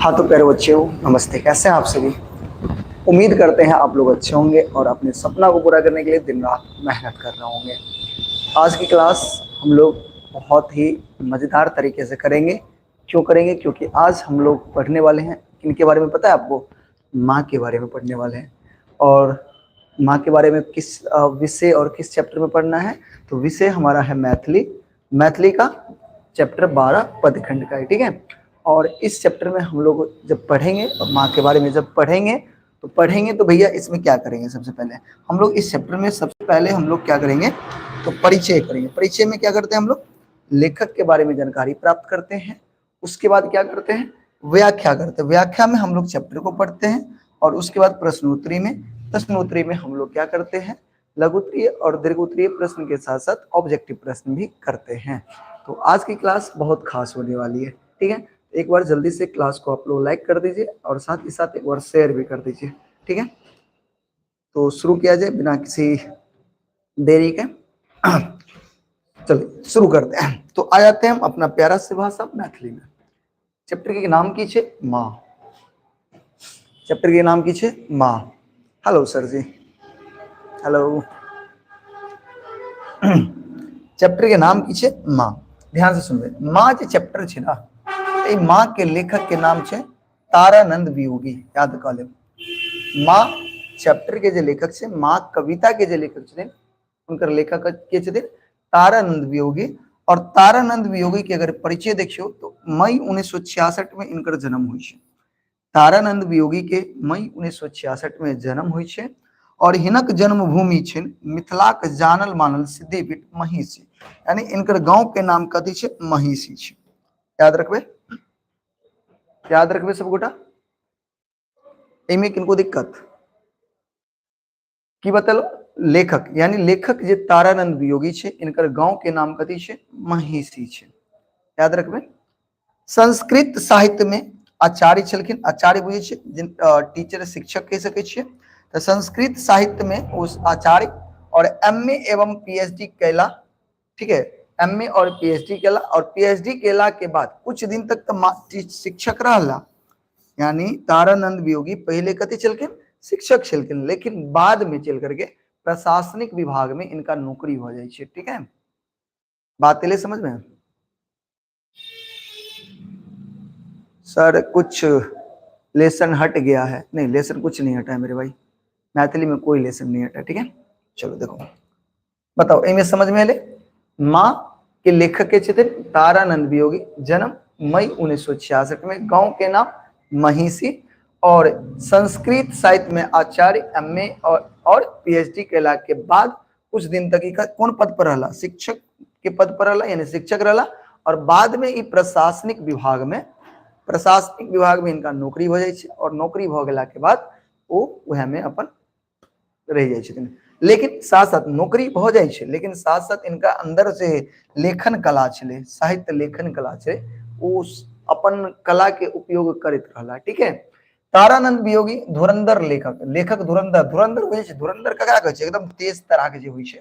हाँ तो प्यारे बच्चे, नमस्ते। कैसे हैं आप सभी? उम्मीद करते हैं आप लोग अच्छे होंगे और अपने सपना को पूरा करने के लिए दिन रात मेहनत कर रहे होंगे। आज की क्लास हम लोग बहुत ही मज़ेदार तरीके से करेंगे। क्यों करेंगे? क्योंकि आज हम लोग पढ़ने वाले हैं, इनके बारे में पता है आपको? माँ के बारे में पढ़ने वाले हैं। और माँ के बारे में किस विषय और किस चैप्टर में पढ़ना है? तो विषय हमारा है मैथिली। मैथिली का चैप्टर 12 पदखंड का है, ठीक है। और इस चैप्टर में हम लोग जब पढ़ेंगे और माँ के बारे में जब पढ़ेंगे तो पढ़ेंगे तो भैया इसमें क्या करेंगे? सबसे पहले हम लोग इस चैप्टर में सबसे पहले हम लोग क्या करेंगे? तो परिचय करेंगे। परिचय में क्या करते हैं हम लोग? लेखक के बारे में जानकारी प्राप्त करते हैं। उसके बाद क्या करते हैं? व्याख्या करते हैं। व्याख्या में हम लोग चैप्टर को पढ़ते हैं और उसके बाद प्रश्नोत्तरी में, प्रश्नोत्तरी में हम लोग क्या करते हैं? लघुत्तरीय और दीर्घोत्तरीय प्रश्न के साथ साथ ऑब्जेक्टिव प्रश्न भी करते हैं। तो आज की क्लास बहुत खास होने वाली है, ठीक है। एक बार जल्दी से क्लास को आप लोग लाइक कर दीजिए और साथ ही साथ एक बार शेयर भी कर दीजिए, ठीक है। तो शुरू किया जाए बिना किसी देरी के। चलिए शुरू करते हैं। तो आ जाते हैं हम अपना प्यारा से भाषा मैथिली में। चैप्टर के नाम की छे माँ। चैप्टर के नाम की छे माँ। हेलो सर जी, हेलो। चैप्टर के नाम की छे माँ। ध्यान से सुनबे। माँ जे चैप्टर छे ना, ए माँ के लेखक के नाम छे तारानंद वियोगी। याद कर लेब। माँ चैप्टर के जे लेखक छे, माँ कविता के जे लेखक छथिन, उनकर लेखक के छथिन तारानंद वियोगी। और तारानंद वियोगी के अगर परिचय देखियो तो मई 1966 में इनकर जन्म हुई छे। तारानंद वियोगी के मई 1966 में जन्म हुई छे और हिनक जन्मभूमि छे मिथिलाक जानल मानल सिद्धिपीठ महिषी। यानी इनकर गांव के नाम कथी छे? महिषी छे। याद रखबे, याद रखबे सब गोटा। एमे किनको दिक्कत की बतलो? लेखक यानी लेखक जे तारानंद वियोगी छे, इनकर गांव के नाम कथी छे? महिषी छे। याद रखबे। संस्कृत साहित्य में आचार्य छलखिन। आचार्य बुझे छे जिन टीचर शिक्षक कह सके छिए। तो संस्कृत साहित्य में उस आचार्य और एमए एवं पीएचडी कैला, ठीक है, एमए और पीएचडी कैला। और पीएचडी कैला के बाद कुछ दिन तक तो शिक्षक रहला। यानी तारानंद वियोगी पहले कथी छलखिन? शिक्षक छलखिन, लेकिन बाद में चल करके प्रशासनिक विभाग में इनका नौकरी हो जाए छे, ठीक है। बात ले समझ में? सर कुछ लेसन हट गया है। नहीं, लेसन कुछ नहीं हटा है मेरे भाई, मैथिली में कोई लेसन नहीं हटा, ठीक है। चलो देखो, बताओ एमे समझ में एले? माँ के लेखक के छथिन तारानंद वियोगी, जन्म मई 1966 में, गांव के नाम महिषी, और संस्कृत साहित्य में आचार्य, एमए और पीएचडी केला के बाद कुछ दिन तक कौन पद पर रहला? शिक्षक के पद पर रहला, यानी शिक्षक रहला। और बाद में ई प्रशासनिक विभाग में, प्रशासनिक विभाग में इनका नौकरी हो जाए छे और नौकरी भ गेला के बाद ओ वह में अपन रह जाए छथिन। लेकिन साथ साथ नौकरी भ जाए छे, लेकिन साथ साथ इनका अंदर से लेखन कला छले, साहित्य लेखन कला छे, ओ अपन कला के उपयोग करत रहला, ठीक है। तारानंद वियोगी धुरंधर लेखक, लेखक धुरंधर, धुरंधर बुझै छै? धुरंधर ककरा कहै छै? एकदम तेज तराक जे होइ छै,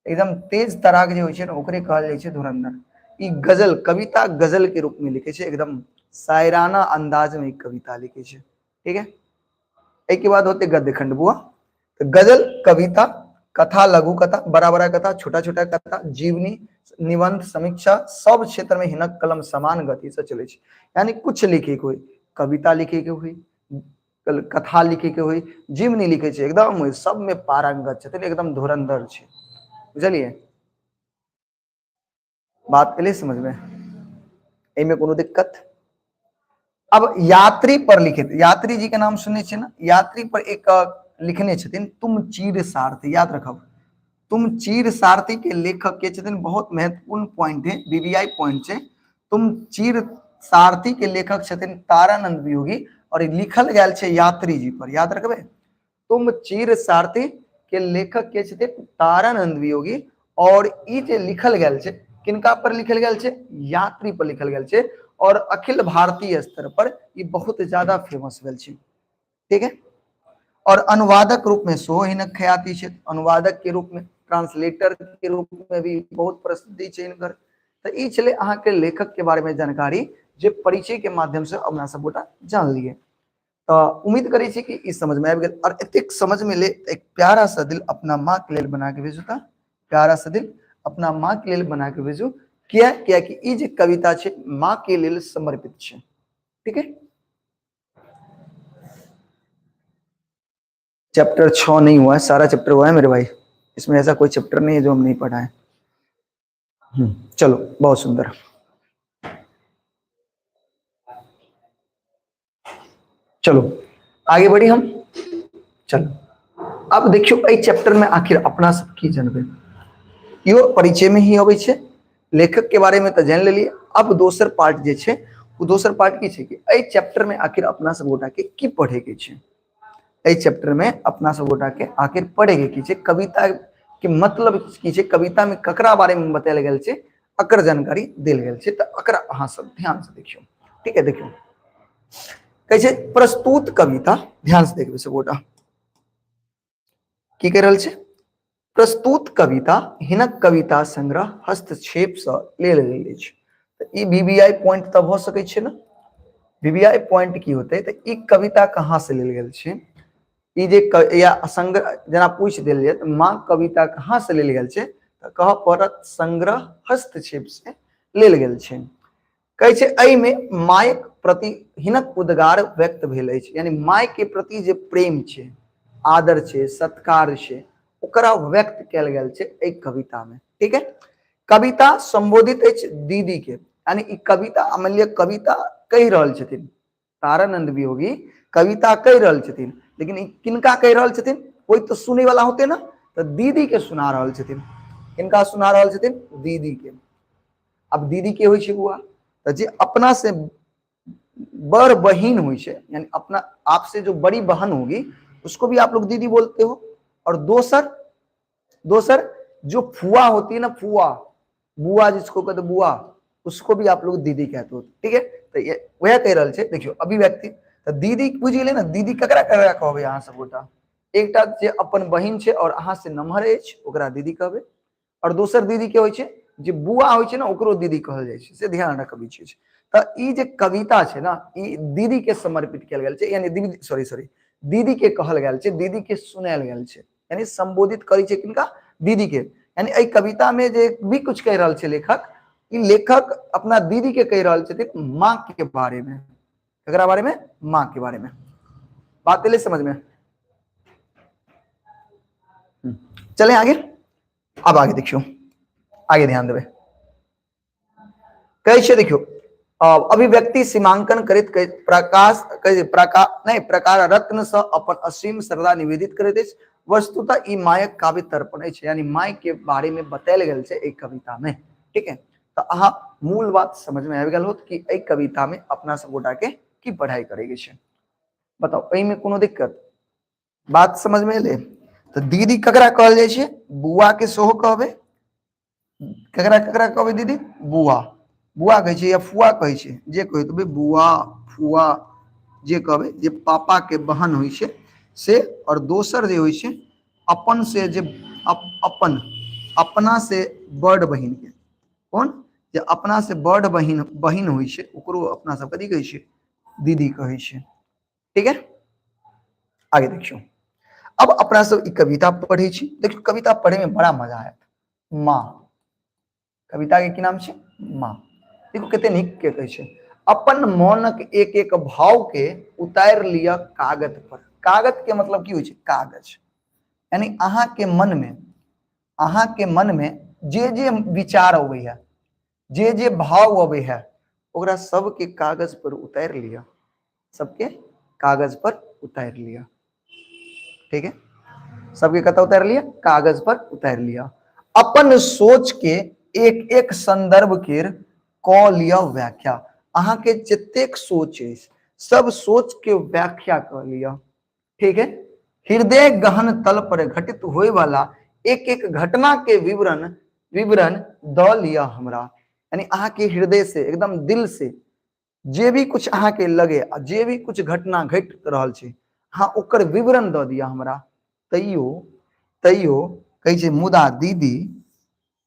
एकदम तेज तराक जे होइ छै ने, ओकरे कहल जाइ छै धुरंधर। ई गजल, कविता गजल के रूप में लिखे छै, एकदम शायराना अंदाज में ई कविता लिखे छै, ठीक है। एहि के बाद होते गद्य खंड बुआ। तो गजल, कविता, कथा, लघु कथा, बड़ा बड़ा कथा, छोटा छोटा कथा, जीवनी, निबंध, समीक्षा, सब क्षेत्र में हिनक कलम समान गति से चले छै। यानी कुछ लिखे के हुई, कविता लिखे के हुई, कथा लिखे के हुई, जीवनी लिखे छै, एकदम सब में पारंगत छथिन, एकदम धुरंधर छै। बुझलिए? बात एलै समझ में? एहिमे कोनो दिक्कत? अब यात्री पर लिखित, यात्री जी के नाम सुनने छियै ने? यात्री पर एक लिखने छथिन तुम चीर सारथी। याद रखब, तुम चीर सारथी के लेखक के छथिन। बहुत महत्वपूर्ण पॉइंट है, बीबीआई पॉइंट है। तुम चीर सारथी के लेखक छथिन तारानंद वियोगी और ई लिखल गेल छै यात्री जी पर। याद रखबे, तुम चीर सारथी के लेखक के छथिन तारानंद वियोगी और ई जे लिखल गेल छै, किनका पर लिखल गेल छै? यात्री पर लिखल गेल छै और अखिल भारतीय स्तर पर ई बहुत ज्यादा फेमस भेल छै, ठीक है। और अनुवादक रूप में सेहो हिनक ख्याति छै। अनुवादक के रूप में, ट्रांसलेटर के रूप में भी बहुत प्रसिद्धि छै हिनकर। तो ई छलै अहाँके लेखक के बारे में जानकारी। जे परिचय के माध्यम से अपना सब गोटा जान लिए। तो उम्मीद करै छी कि ई समझ में आबि गेल। और एतेक समझ में ले एक प्यारा सा दिल अपना माँ के लेल बना के भेजू, ता प्यारा सा दिल अपना माँ के लेल बना के भेजू। किया? किया कि ई जे कविता छै माँ के लेल समर्पित छै, ठीक है। चैप्टर 6 नहीं हुआ है, सारा चैप्टर हुआ है मेरे भाई, इसमें ऐसा कोई चैप्टर नहीं है जो हम नहीं पढ़ा है। चलो बहुत सुंदर। चलो आगे बढ़ी हम। चलो अब देखियो एहि चैप्टर में आखिर अपना सब की जानबे, इहो परिचय में ही अबै छै, लेखक के बारे में तो जान लेलिए। अब दोसर पार्ट जे छै ओ दोसर पार्ट की छै कि एहि चैप्टर में आखिर अपना सब गोटा के की पढ़े के छै, एहि चैप्टर में अपना सब गोटा के आखिर पढ़े के की छै, कविता के मतलब की छै, कविता में ककरा बारे में बतायल गेल छै, अकर जानकारी देल गेल छै। तो अकरा अहाँ सब ध्यान से देखियो, ठीक है। देखियो कहै छै प्रस्तुत कविता, ध्यान से देखबै सब गोटा की कहि रहल छै। प्रस्तुत कविता हिनक कविता संग्रह हस्तक्षेप से लेल गेल अछि। तऽ ई वीवीआई पॉइंट तऽ भऽ सकै छै ने। वीवीआई पॉइंट की होतै, तऽ ई कविता कहाँ से लेल गेल छै, ई जे या संग्रह जेना पूछि देल जाय तऽ माँ कविता कहाँ से लेल गेल छै, तऽ कहऽ पड़त संग्रह हस्तक्षेप से लेल गेल छै। कहै छै एहिमे मायक प्रति हिनक उद्गार व्यक्त भेल अछि, यानी माय के प्रति जे प्रेम छै, आदर छै, सत्कार छै, ओकरा व्यक्त कयल गेल छै एहि कविता में, ठीक है। कविता संबोधित अछि दीदी के, यानी ई कविता मान लिअ कविता कहि रहल छथिन तारानंद वियोगी, कविता कहि रहल छथिन, लेकिन ई किनका कहि रहल छथिन, कोई तो सुनै वाला होते ना, तो दीदी के सुना रहल छथिन। किनका सुना रहल छथिन? दीदी के। अब दीदी के होइ छै बुआ, तऽ जे अपना से बड़ बहिन होइ छै, यानी अपना आपसे जो बड़ी बहन होगी उसको भी आप लोग दीदी बोलते हो। और दोसर, दोसर जो फुआ होती है ना, फुआ, बुआ जिसको कहते बुआ, उसको भी आप लोग दीदी कहते हो, ठीक है। तो ये वह कह रहल छै, देखियो अभिव्यक्ति, तो दीदी बुझि गेलै ना, दीदी ककरा ककरा कहबै अहाँ सब गोटा, एकटा जे अपन बहिन छै और अहाँ से नमहर अछि ओकरा दीदी कहबै, और दोसर दीदी के होइ छै जे बुआ होइ छै ना ओकरो दीदी कहल जाइ छै, से ध्यान रखबै चीज। तऽ ई जे कविता छै ना ई दीदी के समर्पित कयल गेल छै, यानी दीदी, सॉरी सॉरी, दीदी के कहल गेल छै, दीदी के सुनायल गेल छै, यानी संबोधित करै छै किनका? दीदी के। यानी एहि कविता में जे भी कुछ कहि रहल छै लेखक, ई लेखक अपना दीदी के कहि रहल छथिन माँ के बारे में। ककरा बारे में? माँ के बारे में। बात एलै समझ में? चले आगे। अब आगे देखियो, आगे ध्यान देबै। कहै छै देखियो, अभिव्यक्ति सीमांकन करैत प्रकाश कहै छै, नहि, प्रकार रत्न से अपन असीम श्रद्धा निवेदित करैत अछि। वस्तुतः ई मायक काव्य तर्पण अछि, यानी my के बारे में बतायल गेल छै एहि कविता में, ठीक है। तऽ अहाँ मूल बात समझ में आबि गेल होत कि एहि कविता में अपना सब गोटा के की पढ़ाई करे के छै। बताउ एहि में कोनो दिक्कत? बात समझ में एलै? तऽ दीदी ककरा कहल जाइ छै? बुआ के सेहो कहबै। ककरा ककरा कहबै दीदी? बुआ, बुआ कहै छै या फुआ कहै छै, जे कहै तऽ बुआ फुआ जे कहबै, जे पापा के बहन होइ छै से। और दोसर जे होइ छै अपन से जे अपन अपना से बड़ बहिन के, कोन? जे अपना से बड़ बहिन बहिन होइ छै ओकरो अपना सब कथी कहै छै? दीदी कहै छै, ठीक है। आगे देखियो, अब अपना सब ई कविता पढ़ै छी। देखियो कविता पढ़े में बड़ा मजा आयत। माँ, कविता के की नाम छै? माँ। देखो कते नीक के कहै छै, अपन मोनक एक एक भाव के उतारि लिअ कागत पर। कागत के मतलब की होइ छै? कागज। यानी अहाँ के मन में, अहाँ के मन में जे जे विचार अबै है, जे जे भाव अबै है, ओकरा सबके कागज पर उतारि लिअ, सबके कागज पर उतारि लिअ, ठीक है। सबके कतऽ उतारि लिअ? कागज पर उतारि लिअ। अपन सोच के एक एक संदर्भ केर कऽ लिअ व्याख्या। अहाँ के जतेक सोच अछि सब सोच के व्याख्या कऽ लिअ, ठीक है। हृदय गहन तल पर घटित होए वाला एक एक घटना के विवरण विवरण द लिअ हमरा। यानी अहाँ के हृदय से एकदम दिल से जे भी कुछ अहाँ के लगे आ जे भी कुछ घटना घटि रहल छै, अहाँ ओकर विवरण दऽ दिअ हमरा। तैयो तैयो कहै छै मुदा दीदी,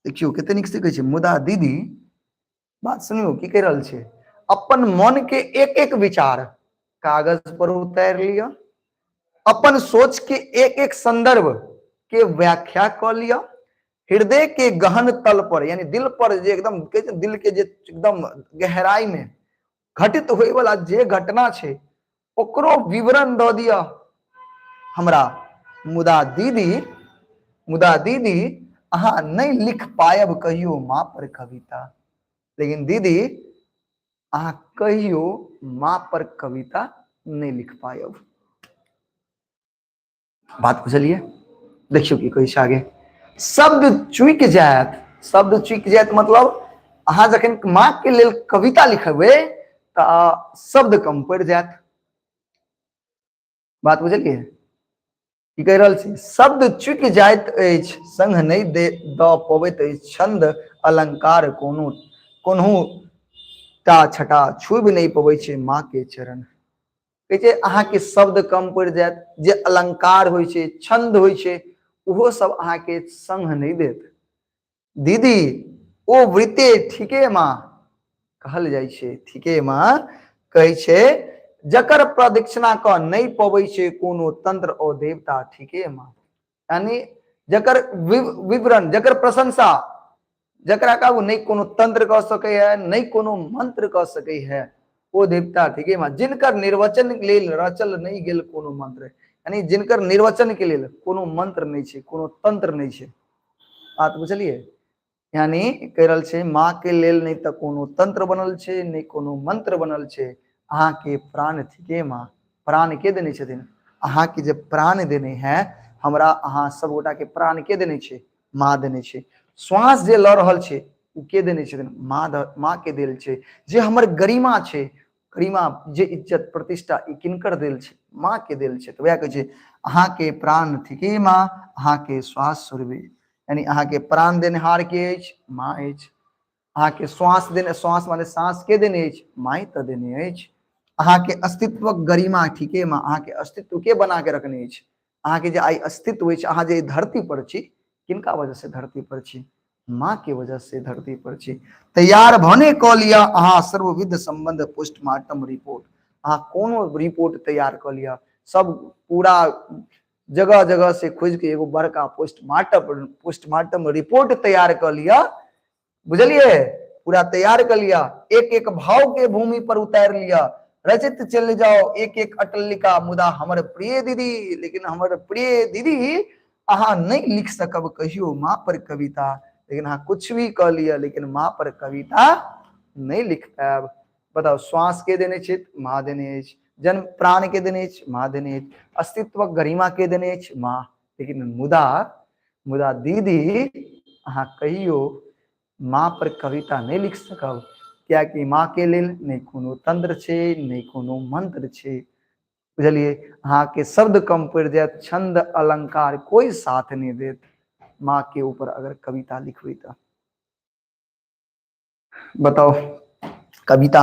देखियौ कते नीक से कहै छै मुदा दीदी, बात सुनियौ की कहि रहल छै। अपन मन के एक एक विचार कागज पर उतारि लिअ, अपन सोच के एक एक संदर्भ के व्याख्या कऽ लिअ, हृदय के गहन तल पर यानी दिल पर जे एकदम कहै छै दिल के जे एकदम गहराई में घटित होय वाला जे घटना छै ओकरो विवरण दऽ दिअ हमरा। मुदा दीदी, मुदा दीदी अहाँ नहि लिख पायब कहियो माँ पर कविता। लेकिन दीदी अहाँ कहियो माँ पर कविता नहि लिख पायब। बात बुझलियै? देखियौ की कहै छै आगे। शब्द चुकि जायत, शब्द चुकि जायत मतलब अहाँ जखन माँ के लेल कविता लिखबै तऽ शब्द कम पड़ि जायत। बात बुझलियै की कहि रहल छी? शब्द चुकि जाइत अछि, संग नहि दे दऽ पबैत अछि, छंद अलंकार कोनो कोनहु टा छटा छुबि नहि पबै छै माँ के चरण। कहै छै अहाँके शब्द कम पड़ि जायत, जे अलंकार होइ छै, छंद होइ छै, ओहो सब अहाँके संग नहि देत। दीदी ओ वृत्ते ठीके माँ कहल जाइ छै, ठीके माँ कहै छै जकर प्रदक्षिणा कऽ नहि पबै छै कोनो तंत्र ओ देवता, ठीके माँ। यानी जकर विवरण, जकर प्रशंसा, जकरा काबू नहि कोनो तंत्र कऽ सकै है, नहि कोनो मंत्र कऽ सकै है, ओ देवता ठीके माँ। जिनकर निर्वचन लेल रचल नहि गेल कोनो मंत्र, यानी जिनकर निर्वचन के लेल कोनो मंत्र नहि छै, कोनो तंत्र नहि छै। बात बुझलियै? यानी कहि रहल छै माँ के लेल नहि तऽ कोनो तंत्र बनल छै, नहि कोनो मंत्र बनल छै। अहाँके प्राण ठीके माँ। प्राण के देने छथिन? अहाँके जे प्राण देने है, हमरा अहाँ सब गोटा के प्राण के देने छै? माँ देने छै। श्वास जे लऽ रहल छै ओ के देने छथिन? माँ, माँ के देल छै। जे हमर गरिमा छै, गरिमा जे इज्जत प्रतिष्ठा, ई किनकर देल छै? माँ के देल छै। तऽ वएह कहै छै अहाँके प्राण ठीके माँ, अहाँके श्वास सुरभि। यानी अहाँके प्राण देनिहार के अछि? माँ अछि। अहाँके श्वास देने, श्वास माने साँस के देने अछि? माँ तऽ देने अछि। अहाँके अस्तित्वक गरिमा ठीके माँ, अहाँके अस्तित्व के बना के रखने अछि? अहाँके जे आइ अस्तित्व अछि, अहाँ जे धरती पर छी, किनका वजह से धरती पर छी? माँ के वजह से धरती पर छी। तैयार भने कऽ लिअ अहाँ सर्वविध संबंध पोस्टमार्टम रिपोर्ट। अहाँ कोनो रिपोर्ट तैयार कऽ लिअ, सब पूरा जगह जगह से खोजि के एगो बड़का पोस्टमार्टम पोस्टमार्टम रिपोर्ट तैयार कऽ लिअ, बुझलियै? पूरा तैयार कऽ लिअ, एक एक भाव के भूमि पर उतारि लिअ, रचित चलि जाओ एक एक अटलिका। मुदा हमर प्रिय दीदी, लेकिन हमर प्रिय दीदी अहाँ नहि लिख सकब कहियो माँ पर कविता। लेकिन अहाँ कुछ भी कऽ लिअ, लेकिन माँ पर कविता नहि लिख पायब। बताउ, श्वास के देने छै? माँ देने अछि। जन्म प्राण के देने अछि? माँ देने अछि। अस्तित्वक गरिमा के देने अछि? माँ। लेकिन मुदा, मुदा दीदी अहाँ कहियो माँ पर कविता नहि लिख सकब, कियाकि माँ के लेल नहि कोनो तंत्र छै, नहि कोनो मंत्र छै। बुझलियै? अहाँके शब्द कम पड़ि जायत, छंद अलंकार कोई साथ नहि देत माँ के ऊपर अगर कविता लिखबै तऽ। बताउ, कविता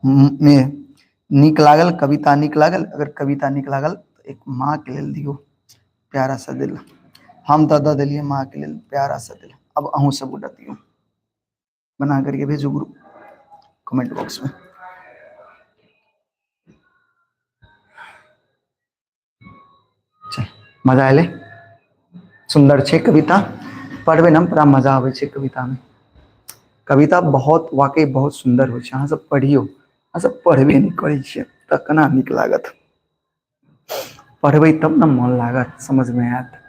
मे नीक लागल? कविता नीक लागल? अगर कविता नीक लागल तऽ एक माँ के लेल दियौ प्यारा सा दिल। हम तऽ दऽ देलियै माँ के लेल प्यारा सा दिल, अब अहूँ सब गोटा दियौ, बना करके भेजू ग्रुप कमेंट बॉक्स में। चल, मजा एलै? सुन्दर छै कविता, पढ़बै ने बड़ा मजा आबै छै कविता में। कविता बहुत वाकई बहुत सुन्दर होइ छै। अहाँ सब पढ़ियौ, अहाँ सब पढ़बे नहि करै छियै तऽ केना नीक लागत? पढ़बै तब ने मोन लागत, समझमे आयत।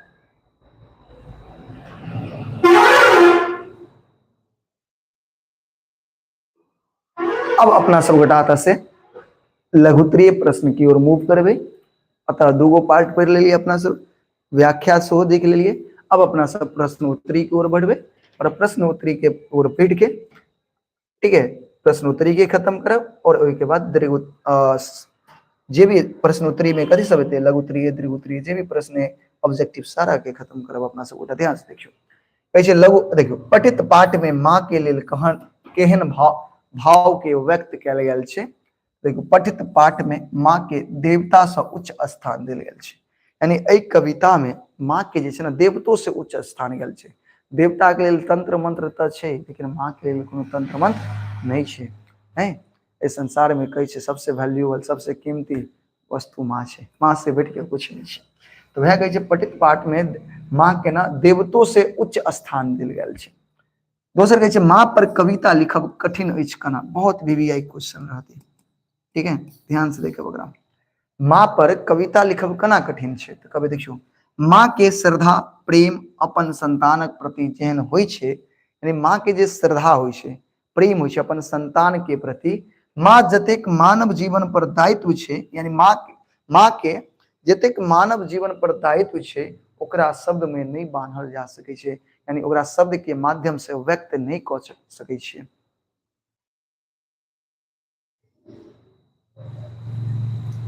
अब अपना सब गोटा एतऽ से लघुत्तरीय प्रश्न की ओर मूव करबै। अतः दूगो पार्ट पढ़ि लेलियै अपना सब, व्याख्या सेहो देख लेलियै। अब अपना सब प्रश्नोत्तरी की ओर बढ़बै और प्रश्नोत्तरी के ओर बढ़ि के, ठीक है, प्रश्नोत्तरी के खत्म करब और ओहिके बाद दीर्घ जे भी प्रश्नोत्तरी में कथी सब हेतै, लघुत्तरीय दीर्घोत्तरीय जे भी प्रश्न है, ऑब्जेक्टिव सारा के खत्म करब अपना सब गोटा। ध्यान से देखियौ, कहै छै लघु, देखियौ पठित पाठ में माँ के लेल कहन केहन भाव भाव के व्यक्त कयल गेल छै। देखियौ, पठित पाठ में माँ के देवता से उच्च स्थान देल गेल छै। यानी एहि कविता में माँ के जे छै ने देवतो से उच्च स्थान गेल छै। देवता के लेल तंत्र मंत्र तऽ छै, लेकिन माँ के लेल कोनो तंत्र मंत्र नहि छै। नहीं एहि संसार में कहै छै सबसे वैल्यूएबल, सबसे कीमती वस्तु माँ छै। माँ से बढ़ि के कुछ नहि छै। तऽ वएह कहै छै पठित पाठ में माँ के ना देवतो से उच्च स्थान देल गेल छै। दोसर कहै छै माँ पर कविता लिखब कठिन अछि केना? बहुत VVI question रहतै, ठीक है, ध्यान से देखब ओकरा। माँ पर कविता लिखब केना कठिन छै? तऽ कहबै देखियौ, माँ के श्रद्धा प्रेम अपन संतानक प्रति जेहन होइ छै, यानी माँ के जे श्रद्धा होइ छै, प्रेम होइ छै अपन संतान के प्रति, माँ जतेक मानव जीवन पर दायित्व छै, यानी माँ के जतेक मानव जीवन पर दायित्व छै ओकरा शब्द में नहि बान्हल जा सकै छै, यानी ओकरा शब्द के माध्यम से व्यक्त नहि कऽ सकै छियै।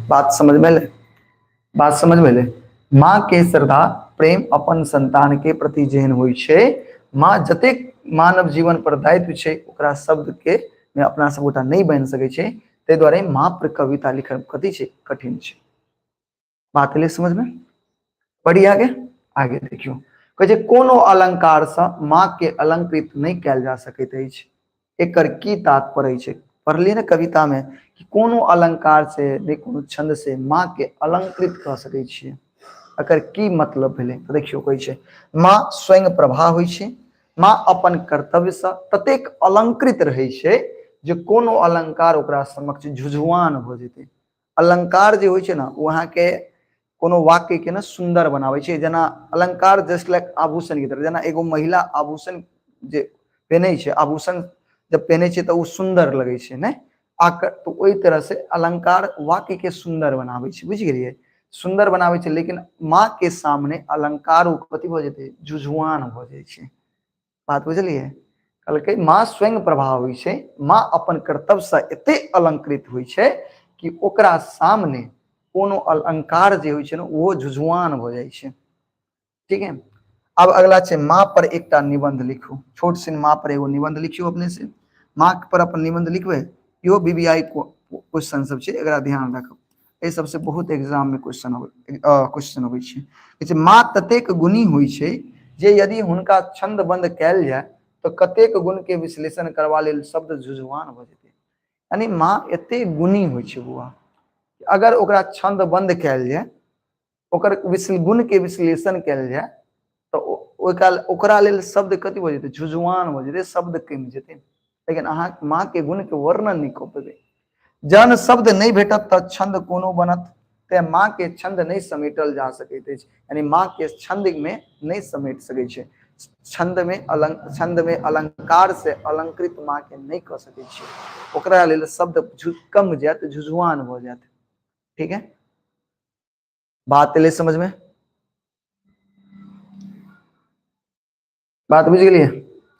बात समझ में एलै? बात समझ में एलै? माँ के श्रद्धा प्रेम अपन संतान के प्रति जेहन होइ छै, माँ जतेक मानव जीवन पर दायित्व छै ओकरा शब्द के में अपना सब गोटा नहि बनि सकै छै, ताहि दुआरे माँ पर कविता लिखब कथी छै? कठिन छै। बात एलै समझ में? बढ़ी आगे आगे देखियौ, कहै छै कोनो अलंकार सँ माँ के अलंकृत नहि कयल जा सकैत अछि, एकर की तात्पर्य छै? पढ़लियै ने कविता में कि कोनो अलंकार से नहि कोनो छंद से माँ के अलंकृत कऽ सकै छियै, एकर की मतलब भेलै? तऽ देखियौ कहै छै माँ स्वयं प्रभा होइ छै, माँ अपन कर्तव्य सँ ततेक अलंकृत रहै छै जे कोनो अलंकार ओकरा समक्ष झुझुआन भऽ जेतै। अलंकार जे होइ छै ने ओ अहाँके कोनो वाक्य के ने सुन्दर बनाबै छै, जेना अलंकार जस्ट लाइक आभूषण के तरह, जेना एगो महिला आभूषण जे पहिनै छै, आभूषण जब पहिनै छै तऽ ओ सुन्दर लगै छै ने, तऽ ओहि तरह से अलंकार वाक्य के सुन्दर बनाबै छै, बुझि गेलियै? सुन्दर बनाबै छै, लेकिन माँ के सामने अलंकार ओ कथी भऽ जेतै? झुझुआन भऽ जाइ छै। बात बुझलियै? कहलकै माँ स्वयं प्रभाव होइ छै, माँ अपन कर्तव्यसँ एते अलंकृत होइ छै कि ओकरा सामने कोनो अलंकार जे होइ छै ने ओहो झुझुआन भऽ जाइ छै। ठीक है, आब अगला छै माँ पर एकटा निबंध लिखू। छोट सिन माँ पर एगो निबंध लिखियौ अपने से, माँ पर अपन निबंध लिखबै। इहो VVI question सब छै, एकरा ध्यान राखब, एहि सबसे बहुत एग्जाम में क्वेश्चन अबै छै। कहै छै माँ ततेक गुणी होइ छै जे यदि हुनका छंद बंद कयल जाय तऽ कतेक गुण के विश्लेषण करबा लेल शब्द झुझुआन भऽ जेतै। यानी माँ एते गुणी होइ छै बौआ, अगर ओकरा छंद बंद कयल जाय, ओकर गुण के विश्लेषण कयल जाय तऽ ओहि काल ओकरा लेल शब्द कथी भऽ जेतै? झुझुआन भऽ जेतै, शब्द कमि जेतै, लेकिन अहाँ माँ के गुण के वर्णन नहि कऽ पेबै। जहन शब्द नहि भेटत तऽ छंद कोनो बनत, तें माँ के छंद नहि समेटल जा सकैत अछि, यानी माँ के छंद में नहि समेट सकै छै, छंद में अलंकार से अलंकृत माँ के नहि कऽ सकै छियै, ओकरा लेल शब्द कम जायत, झुझुआन भऽ जायत। ठीक है, बात एलै समझ में? बात बुझि गेलियै?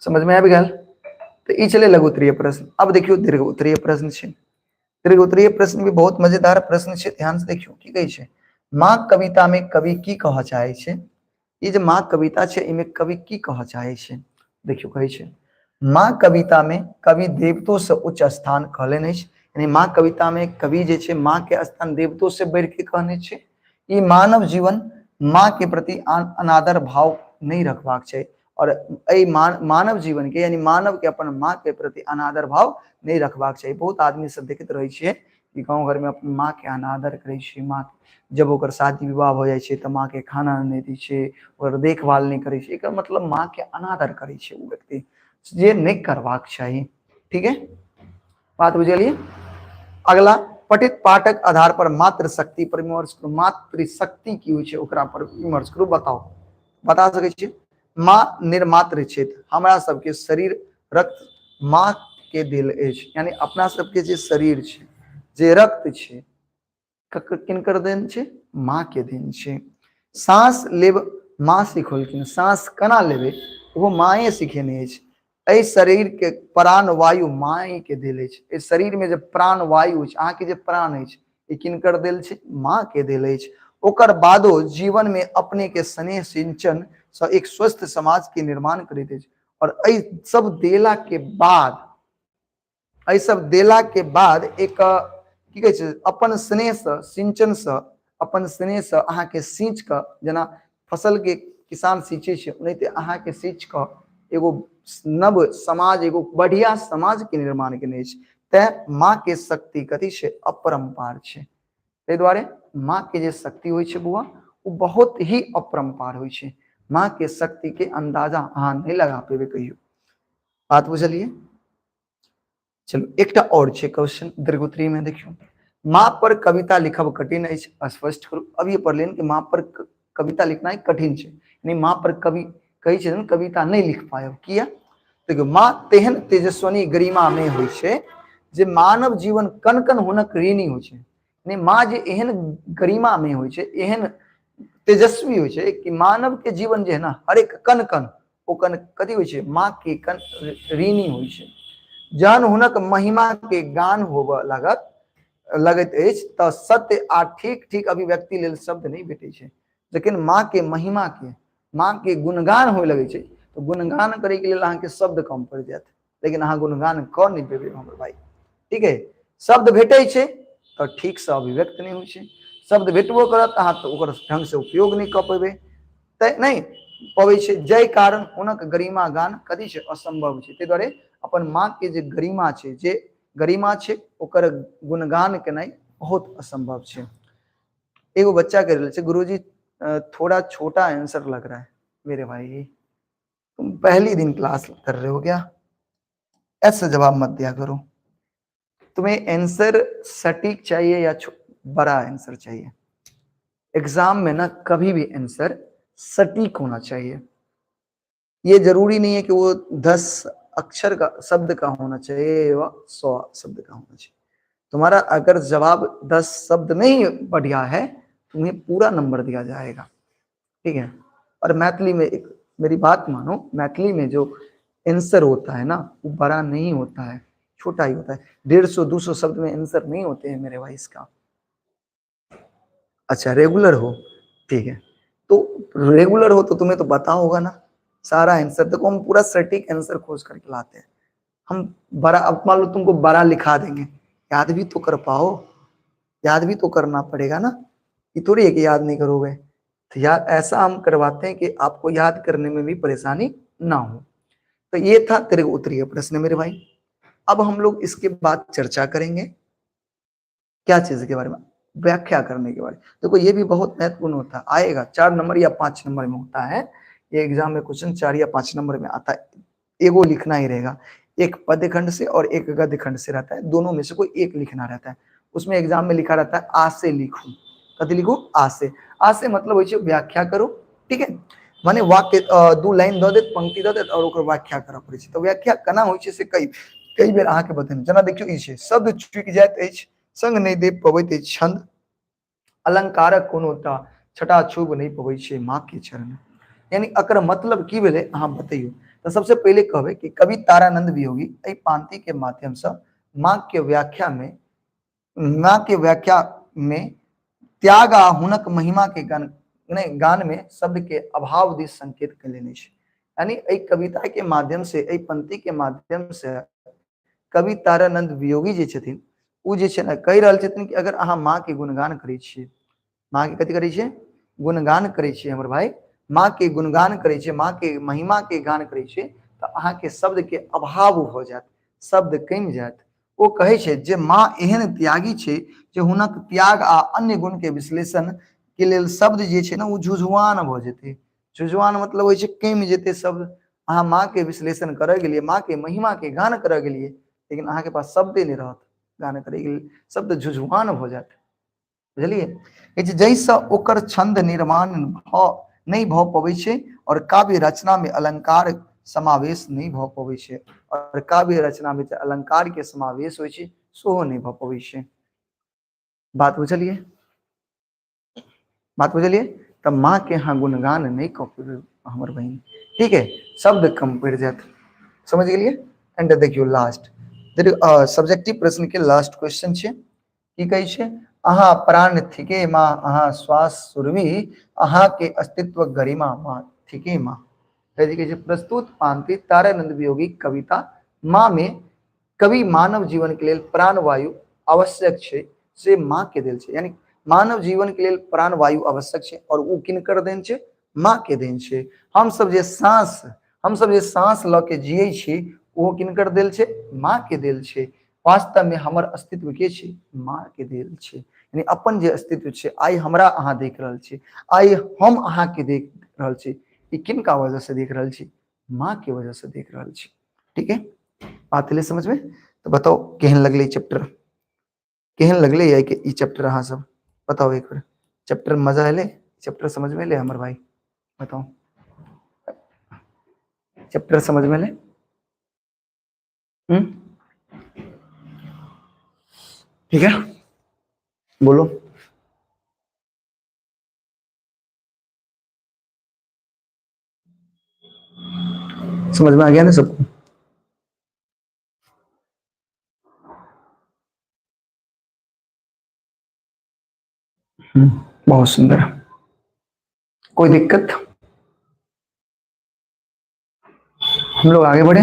समझ में आबि गेल? तऽ ई छलै लघु उत्तरीय प्रश्न। अब देखियौ दीर्घ उत्तरीय प्रश्न छै। दीर्घ उत्तरीय प्रश्न भी बहुत मजेदार प्रश्न छै, ध्यान से देखियौ की कहै छै। माँ कविता में कवि की कहऽ चाहै छै? ई जे माँ कविता छै एहिमे कवि की कहऽ चाहै छै? देखियौ कहै छै माँ कविता में कवि देवतो से उच्च स्थान कहलनि अछि, यानी माँ कविता में कवि जे छै माँ के स्थान देवतो से बढ़ि के कहने छै। ई मानव जीवन माँ के प्रति अनादर भाव नहि रखबाक छै, और एहि मानव जीवन के यानी मानव के अपन माँ के प्रति अनादर भाव नहि रखबाक चाही। बहुत आदमी सब देखैत रहै छियै कि गाँव घर में अपन माँ के अनादर करै छै, माँ जब ओकर शादी विवाह भऽ जाइ छै तऽ माँ के खाना नहि दै छै, ओकर देखभाल नहि करै छै, एकर मतलब माँ के अनादर करै छै ओ व्यक्ति, जे नहि करबाक चाही। ठीक है, बात बुझलियै? अगला पठित पाठक आधार पर मातृशक्ति पर विमर्श करू। मातृशक्ति की होइ छै ओकरा पर विमर्श करू, बताउ, बता सकै छियै? माँ निर्मात्र छथि, हमरा सबके शरीर रक्त माँ के देल अछि, यानी अपना सबके जे शरीर छै, जे रक्त छै, किनकर देन छै? माँ के देन छै। साँस लेब माँ सिखौलखिन, साँस केना लेबै ओहो माँए सिखेने अछि। एहि शरीर के प्राण वायु माँए के देल अछि। एहि शरीर में जे प्राण वायु अछि, अहाँके जे प्राण अछि, ई किनकर देल छै? माँ के देल अछि। ओकर बादो जीवन में अपने के स्नेह सिंचन सँ एक स्वस्थ समाज के निर्माण करैत अछि। और एहि सब देला के बाद, एहि सब देला के बाद एक की कहै छै, अपन स्नेहसँ, सिंचनसँ, अपन स्नेहसँ अहाँके सींच कऽ, जेना फसलके किसान सींचै छै ओनाहिते अहाँके सींच कऽ एगो नव समाज, एगो बढ़िया समाजके निर्माण केने अछि। तैं माँ के शक्ति कथी छै? अपरम्पार छै। ताहि दुआरे माँ के जे शक्ति होइ छै बौआ, ओ बहुत ही अपरम्पार होइ छै। माँ के शक्ति के अंदाजा अहाँ नहि लगा पेबै कहियो। बात बुझलियै? चलू एकटा और छै क्वेश्चन दीर्घोत्तरीय में, देखियौ। माँ पर कविता लिखब कठिन अछि, स्पष्ट करू। अभी पढ़लियनि कि माँ पर कविता लिखनाइ कठिन छै, यानी माँ पर कवि कहै छै कविता नहि लिख पायब, किया? देखियौ, माँ तेहन तेजस्वनी गरिमा में होइ छै जे मानव जीवन कन कन हुनक ऋणी होइ छै। यानी माँ जे एहन गरिमा में होइ छै, एहन तेजस्वी होइ छै कि मानव के जीवन जे है ना, हरेक कन कन ओ कन कथी होइ छै? माँ के कन ऋणी होइ छै। जहन हुनक महिमा के गान होबऽ लागत लगैत अछि तऽ सत्य आ ठीक ठीक अभिव्यक्ति लेल शब्द नहि भेटै छै। लेकिन माँ के महिमा के, माँ के गुणगान होय लगै छै तऽ गुणगान करैके लेल अहाँके शब्द कम पड़ि जायत, लेकिन अहाँ गुणगान कऽ नहि पेबै हमर भाई। ठीक है, शब्द भेटै छै तऽ ठीकसँ अभिव्यक्त नहि होइ छै। शब्द भेटबो करत अहाँ तऽ ओकर ढङ्गसँ उपयोग नहि कऽ पेबै, तऽ नहि पबै छै, जाहि कारण हुनक गरिमा गान कथी छै? असम्भव छै। ताहि दुआरे अपन माँके जे गरिमा छै, जे गरिमा छै, ओकर गुणगान केनाइ बहुत असम्भव छै। एगो बच्चा कहि रहल छै, गुरुजी थोड़ा छोटा आंसर लग रहा है। मेरे भाई, तुम पहली दिन क्लास कर रहे हो क्या? ऐसे जवाब मत दिया करो। तुम्हें आंसर सटीक चाहिए या बड़ा आंसर चाहिए? एग्जाम में ना कभी भी आंसर सटीक होना चाहिए। ये जरूरी नहीं है कि वो 10 अक्षर का शब्द का होना चाहिए या 100 शब्द का होना चाहिए। तुम्हारा अगर जवाब 10 शब्द में ही बढ़िया है, तुम्हें पूरा नंबर दिया जाएगा। ठीक है, और मैथिली में एक मेरी बात मानो, मैथिली में जो आंसर होता है ना, वो बड़ा नहीं होता है, छोटा ही होता है। 150-200 शब्द में आंसर नहीं होते हैं मेरे भाई इसका। अच्छा रेगुलर हो, ठीक है, तो रेगुलर हो तो तुम्हें तो पता होगा ना सारा आंसर। देखो हम पूरा सटीक आंसर खोज करके लाते हैं हम। बड़ा, अब मान लो तुमको बड़ा लिखा देंगे, याद भी तो कर पाओ, याद भी तो करना पड़ेगा ना, ये थोड़ी है कि याद नहीं करोगे। तो याद ऐसा हम करवाते हैं कि आपको याद करने में भी परेशानी ना हो। तो ये था तेरे को उत्तरीय प्रश्न मेरे भाई। अब हम लोग इसके बाद चर्चा करेंगे क्या चीज के बारे में, व्याख्या करने के बारे में। देखो ये भी बहुत महत्वपूर्ण होता है, आएगा 4 नंबर या 5 नंबर में होता है ये एग्जाम में क्वेश्चन, 4 या 5 नंबर में आता है। एगो लिखना ही रहेगा, एक पद्य खंड से और एक गद्य खंड से रहता है, दोनों में से कोई एक लिखना रहता है। उसमें एग्जाम में लिखा रहता है आ से लिखू, कथी लिखू? आ से। आ से मतलब होइ छै व्याख्या करू, ठीक है, माने वाक्य 2 लाइन दऽ देत, पंक्ति दऽ देत और ओकर व्याख्या करऽ पड़ै छै। तऽ व्याख्या केना होइ छै से कई कई बेर अहाँके बतेने। जेना देखियौ ई छै, शब्द चुकि जाइत अछि, संग नहि दे पबैत अछि छंद, अलंकारक कोनो टा छटा छूब नहि पबै छै माँ के चरण। यानी एकर मतलब की भेलै अहाँ बतैयौ। तऽ सबसे पहिले कहबै कि कवि तारानंद वियोगी एहि पांति के माध्यम से माँ के व्याख्या में, माँ के व्याख्या में त्याग आ हुनक महिमा के गान, नहीं, गान में शब्द के अभाव दिस संकेत कयलनि अछि। यानी एहि कविता के माध्यम से, एहि पंक्ति के माध्यम से कवि तारानंद वियोगी जे छथिन ओ जे छै ने कहि रहल छथिन कि अगर अहाँ माँ के गुणगान करै छियै, माँ के कथी करै छियै? गुणगान करै छियै हमर भाई, माँ के गुणगान करै छियै, माँ के महिमा के गान करै छियै, तऽ अहाँके शब्द के अभाव भऽ जायत, शब्द कमि जायत। ओ कहै छै जे माँ एहन त्यागी छै जे हुनक त्याग आ अन्य गुण के विश्लेषण के लेल शब्द जे छै ने ओ झुझुआन भऽ जेतै। झुझुआन मतलब होइ छै कमि जेतै शब्द। अहाँ माँ के विश्लेषण करऽ गेलियै, माँ के महिमा के गान करऽ गेलियै, लेकिन अहाँके पास शब्दे नहि रहत गान करैके लेल, शब्द झुझुआन भऽ जायत। बुझलियै? जाहिसँ ओकर छंद निर्माण भऽ नहि भऽ पबै छै और काव्य रचना में अलंकार समावेश नहि भऽ पबै छै, और काव्य रचना में जे अलंकार के समावेश होइ छै सेहो नहि भऽ पबै छै। बात बुझलियै? बात बुझलियै? तऽ माँ के अहाँ गुणगान नहि कऽ पेबै हमर बहिन, ठीक है, शब्द कम पड़ि जायत। समझ गेलियै? एंड देखियौ लास्ट सब्जेक्टिव प्रश्न के लास्ट क्वेश्चन छै, की कहै छै? अहाँ प्राण थिके माँ, अहाँ श्वास सुरभि, अहाँ के अस्तित्व गरिमा माँ थिके माँ। कहै छै प्रस्तुत पांति तारानंद वियोगी कविता माँ में कवि मानव जीवन के लेल प्राणवायु आवश्यक छै से माँ के देल छै। यानी मानव जीवन के लेल प्राणवायु आवश्यक छै और ओ किनकर देन छै? माँ के देन छै। हम सब जे साँस लऽ के जियै छी ओहो किनकर देल छै? माँ के देल छै। वास्तव में हमर अस्तित्व के छै? माँ के देल छै। यानी अपन जे अस्तित्व छै, आइ हमरा अहाँ देख रहल छी, आइ हम अहाँ के देख रहल छी, ई किनका वजह से देख रहल छी? माँ के वजह से देख रहल छी। ठीक है, बात एलै समझ में? तो बताओ केहन लगलै चैप्टर, केहन लगलै के ई चैप्टर अहाँ सब बताओ एक बेर। चैप्टर मजा एलै? चैप्टर समझ में एलै हमर भाई? बताओ चैप्टर समझ में एलै? ठीक है, बोलो। समझ में आ गया ना सबको? बहुत सुंदर। कोई दिक्कत? हम लोग आगे बढ़े।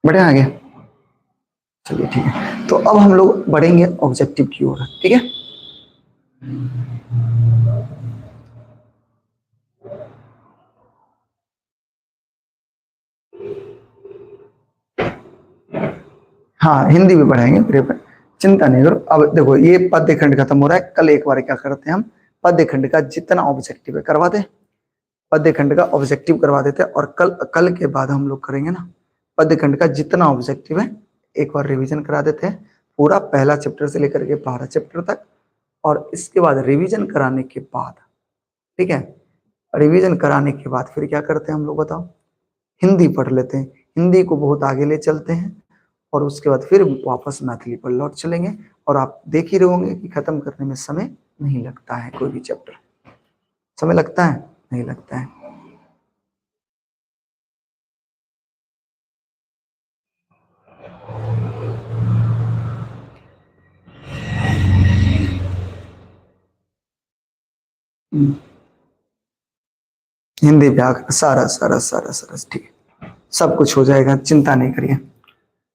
बढ़े आगे, चलिए ठीक है। तो अब हम लोग बढ़ेंगे ऑब्जेक्टिव की ओर, ठीक है। हाँ, हिंदी भी पढ़ाएंगे, प्रिय चिंता नहीं करो। अब देखो ये पद्य खंड खत्म हो रहा है, कल एक बार क्या करते हैं हम पद्य खंड का जितना ऑब्जेक्टिव है करवा दे, पद्य खंड का ऑब्जेक्टिव करवा देते हैं। और कल, कल के बाद हम लोग करेंगे ना पद्य खंड का जितना ऑब्जेक्टिव है एक बार रिवीजन करा देते हैं पूरा, पहला चैप्टर से लेकर के 12 चैप्टर तक। और इसके बाद रिवीजन कराने के बाद, ठीक है, रिवीजन कराने के बाद फिर क्या करते हैं हम लोग बताओ, हिंदी पढ़ लेते हैं, हिंदी को बहुत आगे ले चलते हैं। और उसके बाद फिर वापस मैथिली पर लौट चलेंगे। और आप देख ही रहे होंगे कि खत्म करने में समय नहीं लगता है, कोई भी चैप्टर समय लगता है नहीं लगता है। हिंदी व्याकरण सारा सारा सारा सारा ठीक है, सब कुछ हो जाएगा, चिंता नहीं करिए।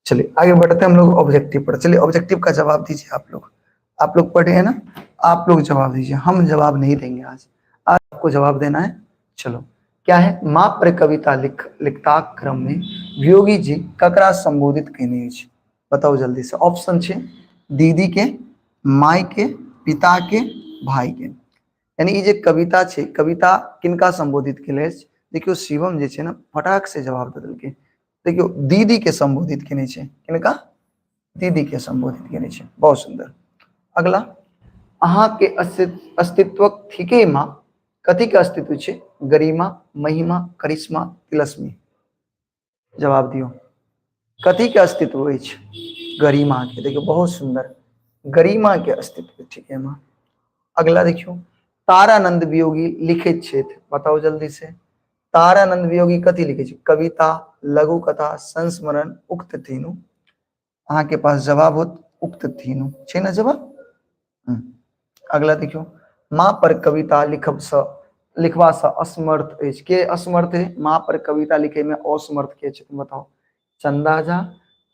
चलिए आगे बढ़ते हैं हम लोग ऑब्जेक्टिव पर। चलिए ऑब्जेक्टिव का जवाब दीजिए आप लोग, आप लोग पढ़े हैं ना, आप लोग जवाब दीजिए, हम जवाब नहीं देंगे आज, आज आपको जवाब देना है। चलो क्या है, माँ पर कविता लिखता क्रम में वियोगी जी ककरा संबोधित केने अछि? बताओ जल्दी से। ऑप्शन छे दीदी के, माय के, पिता के, भाई के। यानी ई जे कविता छे, कविता किनका संबोधित केले अछि? देखियो शिवम जे छे ना फटाक से जवाब दे देलकै। देखियो दीदी के संबोधित केने छे, किनका? दीदी के संबोधित केने छे। बहुत सुंदर। अगला, अहाँ के अस्तित्वक ठीके माँ, कथी के अस्तित्व छे? गरिमा, महिमा, करिश्मा, तिलस्मी। जवाब दियो, कथी के अस्तित्व अछि? गरिमा के। देखियो बहुत सुंदर, गरिमा के अस्तित्व, ठीक है माँ। अगला देखियो, तारानंद वियोगी लिखित छथि, बताओ जल्दी से। तारानंद वियोगी कथी लिखे छथि? कविता, लघु कथा, संस्मरण, उक्त तीनू। अहाँ के पास जवाब होत उक्त तीनू छे ना जवाब। अगला देखियो, माँ पर कविता लिखब स लिखबा से असमर्थ अछि। के असमर्थ है? माँ पर कविता लिखे में असमर्थ के छथिन बताओ? चंदा झा,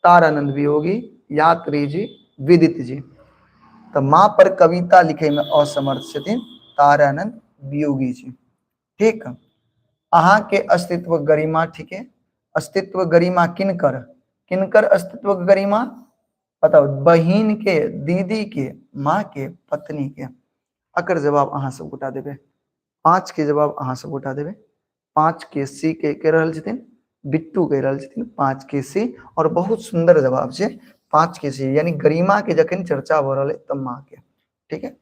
तारानंद वियोगी, यात्री जी, विदित जी। तो माँ पर कविता लिखे में असमर्थ छथिन तारानंद वियोगी जी, ठीक। अहाँ के अस्तित्व गरिमा, ठीक है, अस्तित्व गरिमा किनकर, किनकर अस्तित्व गरिमा बताओ? बहिन के, दीदी के, माँ के, पत्नी के। अकर जवाब अहाँ सब गोटा देबै, 5 के जवाब अहाँ सब गोटा देबै। 5 के सी के कहि रहल छथिन, बिट्टू कहि रहल छथिन 5 के सी, और बहुत सुंदर जवाब छै 5 के सी, यानी गरिमा के जखन चर्चा भऽ रहल है तब माँ के, ठीक है।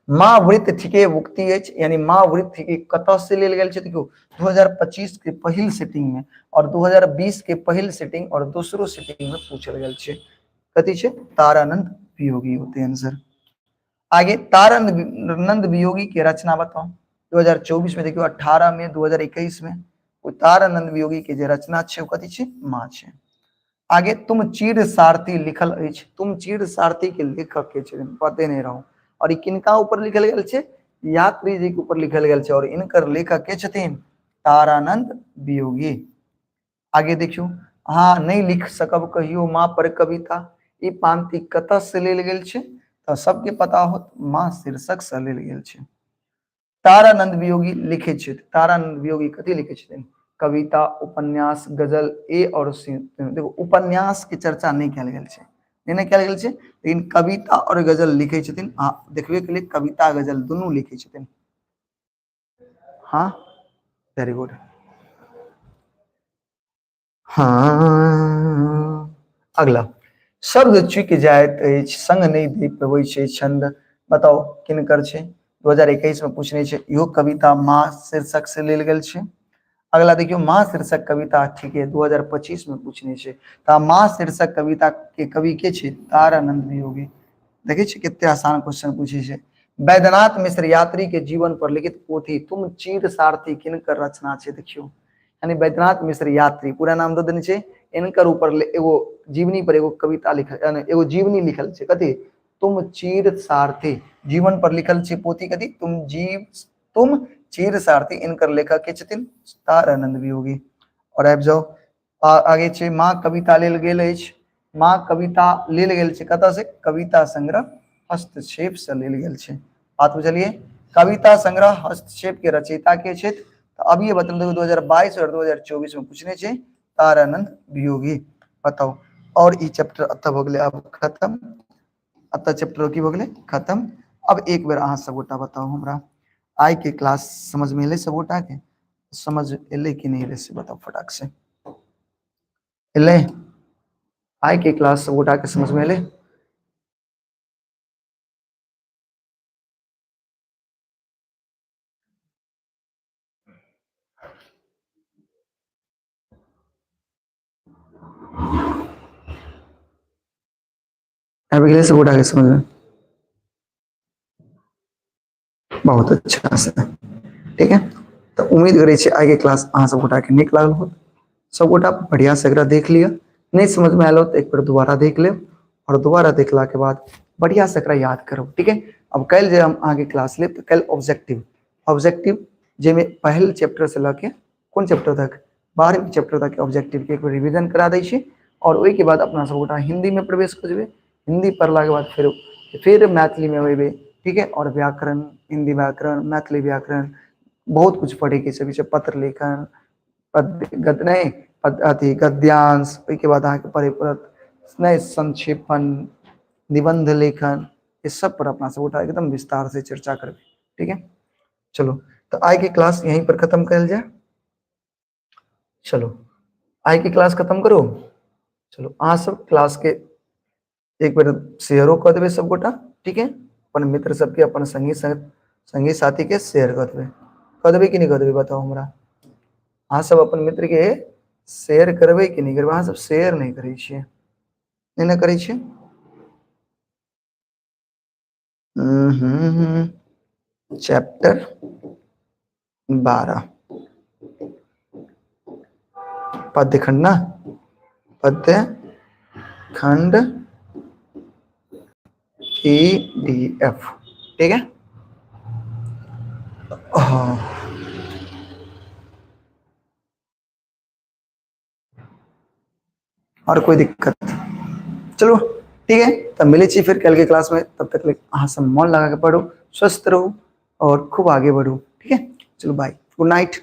माँ वृत्त ठीके उक्ति अछि, यानी माँ वृत्त ठीके कतऽ से लेल गेल छै? देखियौ 2025 के पहिल सेटिंग में और 2020 के पहिल सेटिंग और दोसरो सेटिंग में पूछल गेल छै। कथी छै? तारानंद वियोगी होते आंसर। आगे तारानंद वियोगी के रचना बताओ। 2024 में देखियो, 18 में, 2021 में ओ तारानंद वियोगी के जे रचना छै ओ कथी छै? माँ छै। आगे तुम चीर सारथी लिखल अछि, तुम चीर सारथी के लेखक के छै पते नहीं रहो, और ई किनका ऊपर लिखल गेल छै? यात्री जी के ऊपर लिखल गेल छै, और इनकर लेखक के छथिन? तारानंद वियोगी। आगे देखियो, अहाँ नहीं लिख सकब कहियो माँ पर कविता, ई पांति कतऽ से लेल गेल छै? तऽ सबके पता होत, माँ शीर्षक से लेल गेल छै। तारानंद वियोगी लिखे छथि। तारानंद वियोगी कथी लिखे छथिन? कविता, उपन्यास, गजल, ए और सी। देखो उपन्यास के चर्चा नहीं कयल गेल छै, नहीं ने कयल गेल छै, लेकिन कविता और गजल लिखे छथिन। आ देखबे के लिए कविता गजल दुनू लिखे छथिन। हाँ वेरी गुड। हाँ अगला शब्द चुकि जाइत अछि संग नहि दे पबै छै छंद, बताउ किनकर छै? 2021 में पूछने छै। इहो कविता माँ शीर्षक से लेल गेल छै। अगला देखियौ माँ शीर्षक कविता, ठीक है, 2025 में पूछने छै। तऽ माँ शीर्षक कविता के कवि के छै? तारानंद वियोगी। देखै छियै कते आसान क्वेश्चन पूछै छै। वैद्यनाथ मिश्र यात्री के जीवन पर लिखित पोथी तुम चीर सारथी किनकर रचना छै? देखियौ यानी वैद्यनाथ मिश्र यात्री पूरा नाम दऽ देने छै, इनकर ऊपर एगो जीवनी पर एगो कविता लिखल, यानी एगो जीवनी लिखल छै। कथी? तुम चीर सारथी, जीवन पर लिखल छै पोथी। कथी? तुम चीर सारथी, इनकर लेखक के छथिन? तारानंद वियोगी। और आबि जाउ आगे छै माँ कविता लेल गेल अछि। माँ कविता लेल गेल छै कतऽ से? कविता संग्रह हस्तक्षेप से लेल गेल छै। बात बुझलियै? कविता संग्रह हस्तक्षेप के रचयिता के छथि? तऽ अभी बतल 2022 और 2024 में पूछने छै तारानंद वियोगी। बताउ और ई चैप्टर एतऽ भऽ गेलै आब खत्म। एतऽ चैप्टर की भऽ गेलै? खत्म। अब एक बेर अहाँ सब गोटा बताउ हमरा आइ के क्लास समझ में एलै? सब गोटा के समझ एलै कि नहि एलै से बताउ फटाक से। एलै आइ के क्लास सब गोटा के समझ में एलै? आबि गेलै सब गोटा के समझ में? बहुत अच्छा से, ठीक है। तो उम्मीद करै छी आइ के क्लास अहाँ सब गोटा के नीक लागल होत। सब गोटा बढ़िया से एकरा देख लिअ, नहीं समझ में आयल हो तो एक बेर दोबारा देख लेब और दोबारा देखला के बाद बढ़िया से एकरा याद करब, ठीक है। अब काल्हि जे हम अहाँके क्लास लेब तऽ काल्हि ऑब्जेक्टिव, ऑब्जेक्टिव जाहिमे पहिल चैप्टर से लऽ के कोन चैप्टर तक, 12वीं चैप्टर तक ऑब्जेक्टिव के एक बेर रिवीजन करा दै छी और ओहिके बाद अपना सब गोटा हिंदी में प्रवेश कऽ जेबै। हिंदी पढ़ला के बाद फिर फिर मैथिली में अयबै, ठीक है। और व्याकरण, हिंदी व्याकरण, मैथिली व्याकरण, बहुत कुछ पढ़े के छै, पत्र लेखन, पद्य गद्य नहीं पद अथी गद्यांश, ओहिके बाद अहाँके पढ़े पड़त नहीं संक्षेपण, निबंध लेखन, ई सब पर अपना सब गोटा एकदम विस्तार से चर्चा करबै, ठीक है। चलो तो आइ के क्लास यहीं पर खत्म कयल जाय। चलो आइ के क्लास खत्म करू। चलो अहाँ सब क्लास के एक बेर शेयरो कऽ देबै सब गोटा, ठीक है। अपन मित्र सबके, अपन संगी संगी साथी के शेयर कऽ देबै। कऽ देबै कि नहि कऽ देबै बताउ हमरा? अहाँ सब अपन मित्र के शेयर करबै कि नहि करबै? अहाँ सब शेयर नहि करै छियै, नहि ने करै छियै। चैप्टर 12 पद्य खंड ना, पद्य खंड PDF, ठीक है। हाँ और कोई दिक्कत? चलो ठीक है, तब मिले छी फिर कल के क्लास में। तब तक ले अहाँ सब मन लगा के पढ़ो, स्वस्थ रहो और खूब आगे बढ़ो, ठीक है। चलो बाय, गुड नाइट।